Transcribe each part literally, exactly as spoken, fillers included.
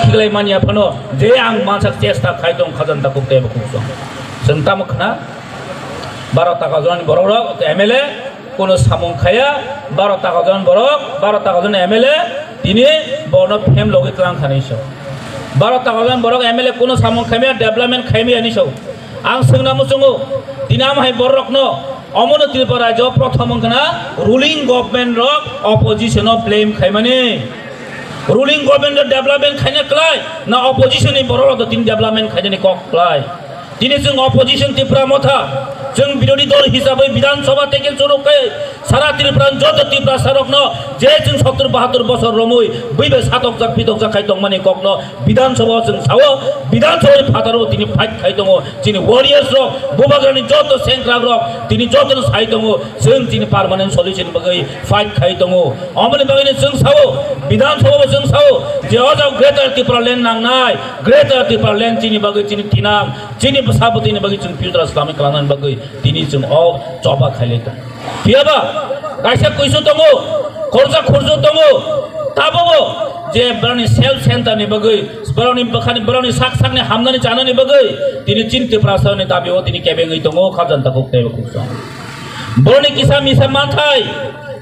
khiklai manya phano je ang mansak chesta khai tong khajanta kuk tebo kuk tong. Chwng tamo khna baro taka joni borok rok M L A kuno samung khaya, baro taka jon borok, baro taka jon M L A tini bono phem logwi tlang khani so. Baro taka jon borok M L A kuno samung khaimaya, development khaimaya ni so. Ang swngna muchungo, tini am hai borokno omono Tripura rajyo prothom wngkha na ruling government rok opposition o blame khaimani. Ruling government rok development khaina klai na opposition ni borok rok tini development khainani kok klai. Tini chwng opposition Tripura Motha, chwng birodhi dol hisabai Bidhan Sabha teke churuk kai sara Tripura joto Tripura sarokno je chwng sottur bahattur bosor romwi buibai satokjak pitokjak khai tongmani kokno Bidhan Sabha o chwng sao, Bidhan Sabha ni phataro tini fight khai tongo. Chini warriors rok, Bubagrani joto sengkrak rok tini jotono sai tongo, chwng chini permanent solution bagwi fight khai tongo. Omoni bagwi chwng sao, Bidhan Sabha bo chwng sao, je o jaga Greater Tripura Land nangnai, Greater Tripura Land chini bagwi chini thinang, chini bwsa bwtwini bagwi chwng future swlamwi kwlangnani bagwi tini chwng o choba khailai tongo. Phiyaba kaisa kuisu tongo, khorja khorju tongo, tabobo je borokni self center ni bagwi, borokni bwkhani, borokni sak sakni hamnani chanani bagwi tini chini Tiprasani dabi o tini kebengwi tongo, khajanta kuk teibo kuk tongo. Borokni kisa misa manthai,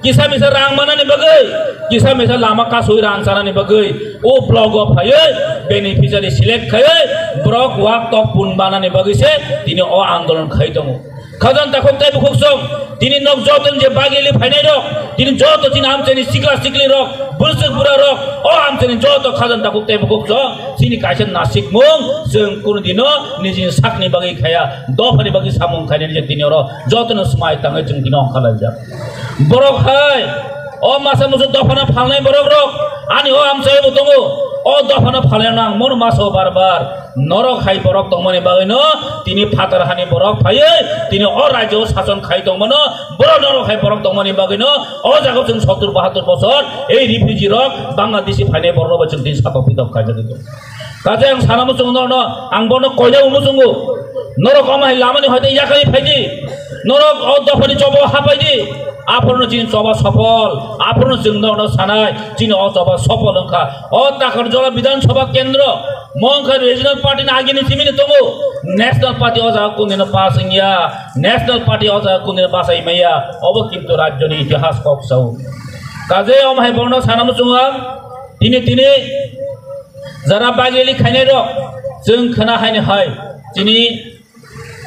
kisa misa rang manani bagwi, kisa misa lama kasui rang chanani bagwi o block o phaiwi beneficiary select khaiwi borok wak tok pun banani bagwi se tini o andolon khai tongo. Khajanta kuk teibo kuk song, tini nok joton je bagili phainai rok, tini joto chini amchaini sikla sikli rok, bwswk bura rok, o amchaini joto khajanta kuk teibo kuk song, chini kaisa nasikmung, chwng kunu dino nijini sakni bagwi khaya, dophani bagwi samung khainani je tini oro jotono swmai tangwi chwng tini ongkhalaijak. Borok hai, o masa musu dophano phalnai borok rok, ani o amchai bo tongo, o dophano phalnai ang mono masa o bar bar, norok hai borok tongmani bagwino, tini phatar hani borok phaiwi, tini o rajyo o sason khai tongmano, borok norok hai borok tongmani bagwino, o jaga chwng sottur bahattur bosor, ei refugee rok, Bangladeshi phainai borok rok chwng tini satok pitok khaijagwi tongo. Kaje ang sana muchungo norokno, ang bono koina muchungo. Norok omo hai lamani hoite yakarwi phaidi. Norok o dophani chobo hapaidi. Aphurno chini choba sopol. Aphurno chwng norokno sanai. Chini o choba sopol wngkha. O Takarjala Bidhan Sabha Kendro. Mo wngkha regional party ni agini simini tongo. National party o jaga kundino pass wngya. National party o jaga kundino pass wngmaya. Obo kintu rajyoni itihas kok sao. Kaje omo hai bono sana muchungo ang. Tini tini Jara bageli khainai rok, chwng khna haini hai, chini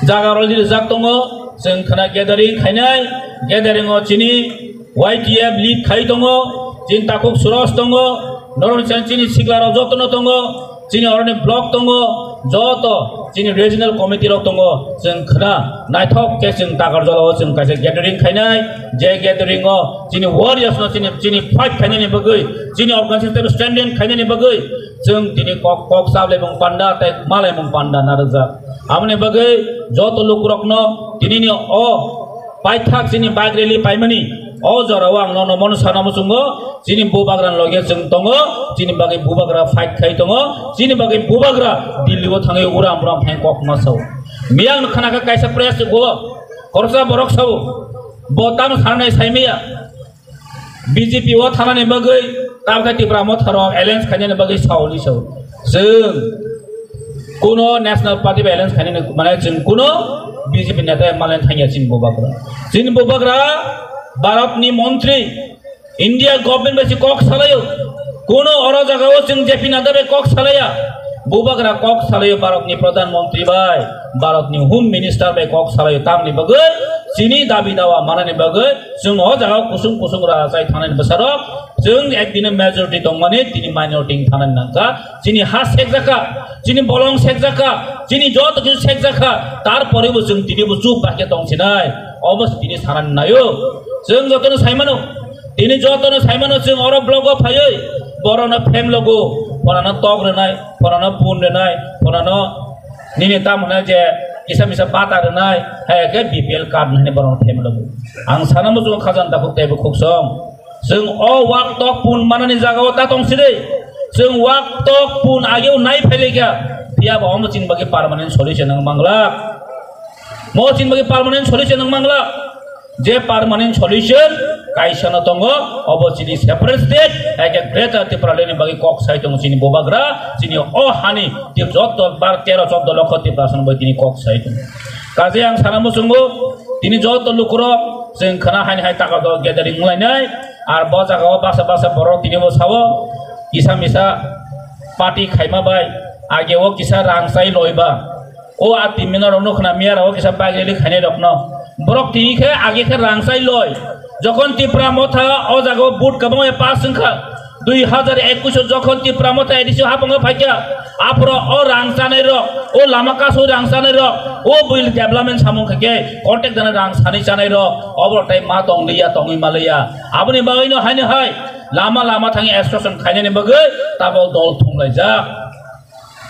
jaga rok rijak tongo, chwng khna gathering khainai, gathering o chini Y T F lead khai tongo, chini takhuk Suros tongo, norok chini sikla rok jotono tongo, chini oroni block tongo, joto chini regional committee rok tongo, chwng khna naithok khe chwng Takarjala o chwng kaisa gathering khainai, je gathering o chini warriors no chini, chini fight khainani bagwi, chini organization standing khainani bagwi, Chwng tini kok, kok sablemung panda tei malaimung panda narwkjak. Aboni bagwi joto lukurokno tinini o paithak chini bike rally paimani o jorao ang nono mono sana muchungo, chini bubagra loge chwng tongo, chini bagwi bubagra fight khai tongo, chini bagwi bubagra Delhi o thangwi uram uram phai kok ma sao. Miyang no khana kha kaisa press o khoroksa borok sao, bo tamo sanai saimaya. B J P o thanani bagwi, tamkhe Tipra Motha rok alliance khainani bagwi saoni sao. Chwng kuno National Party bai alliance khainani, mane chwng kuno B J P neta bai malen thangya chini bubagra. Chini bubagra Bharat ni montri, India government bai se kok salaio. Kuno oro jaga o chwng J P Nadda bai kok salaya. Bubagra kok salaio Bharat ni Pradhan Montri bai, Bharat ni Home Minister bai kok salaio. Tamni bagwi chini dabi dawa manani bagwi Chwng o jaga o kusung kusung rachai thangnani bwsarok, chwng ekdine majority tongmani, tini minority wng thangnani nangkha. Chini ha sekjakha, chini bolong sekjakha, chini joto kisu sekjakha, tarpore bo chwng tini bo chup bakhe tongsinai. Obo se tini sanani naio. Chwng jotono saimano, tini jotono saimano, chwng oro block o phaiwi borokno phem logo, phorano tok rwnai, phorano bun rwnai, phorano nini tamo hwnai je kisa misa bata rwnai, hai khe B P L card hwnwi borokno phem logo. Ang sana muchungo khajani takhuk teibo khuksong. Chwng o wak tok pun manani jagao ta tong side. Chwng wak tok pun ageo nai phailikha. Phiya bo omo chini bagwi permanent solution wng mangla. Mo chini bagwi permanent solution wng mangla. Je permanent solution kaisa no tongo, obo chini separate state, eke Greater Tipraland ni bagwi kok sai tongo chini bubagra, chini o hani tip jotto bar tero choddo lokho Tiprasa no bai tini kok sai tongo. Kaje ang sana muchungo, tini jotto lukurok chwng khana haini hai taka dol gathering wnglainai, ar bo jaga o basa basa borok tini bo sao, kisa misa party khaima bai, age o kisa rang sai loiba, o a tin mena rok no khna miya rok o kisa bike rally khainai rok no. Borok tini khe age khe rang sai loi. Jokhon Tipra Motha o jaga o vote kwbangma pass wngkha. Dui hazar ekush o jokhon Tipra Motha A D C o hapung o phaikha. Aphuru o rang chanai rok, o lama kasu rang chanai rok, o buil development samung khe contact dana rang sani chanai rok. Obo tai ma tong liya, tongwi ma liya. Aboni bagwi no haino hai lama lama thangwi extortion khainani bagwi tabo dol thumlaijak.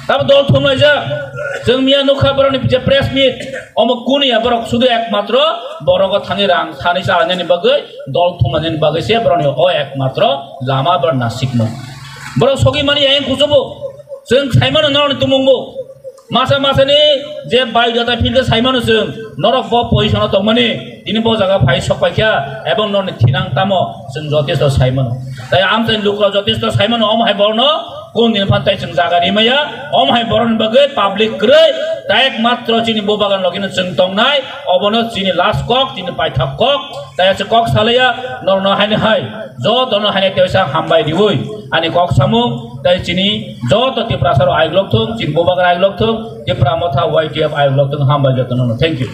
Tamo dol thumlaijak. Chwng miya nukha borokni je press meet, omo kuniya borok sudu ekmatro borogo thangwi rang thani chalainani bagwi, dol thumlainani bagwi se borokni o ekmatro lama borok nasikmung. Borok sogwi mani yang kuchubu. Chwng saimano norokni tumungbo. Masa masani je biodata philkhe saimano chwng, norok bo position o tongmani, tini bo jaga phai sok paikha, ebong norokni thinang tamo chwng jotesto saimano. Tai amchaini lukurok jotesto saimano, omo hai borokno Kung din phan tai chwng jaga rimaya, om hai borokni bagwi public kwrwi, tai ekmatro chini bubagan logino chwng tongnai, obono chini last kok, chini paithak kok, tai se kok salaya, norno haini hai, jotono haini teisa hambai riwi, ani kok samung, tai chini joto Tiprasa rok aiglok thung, chini bubagan aiglok thung, Tipra Motha Y T F aiglok thung, hambai jotono, thank you.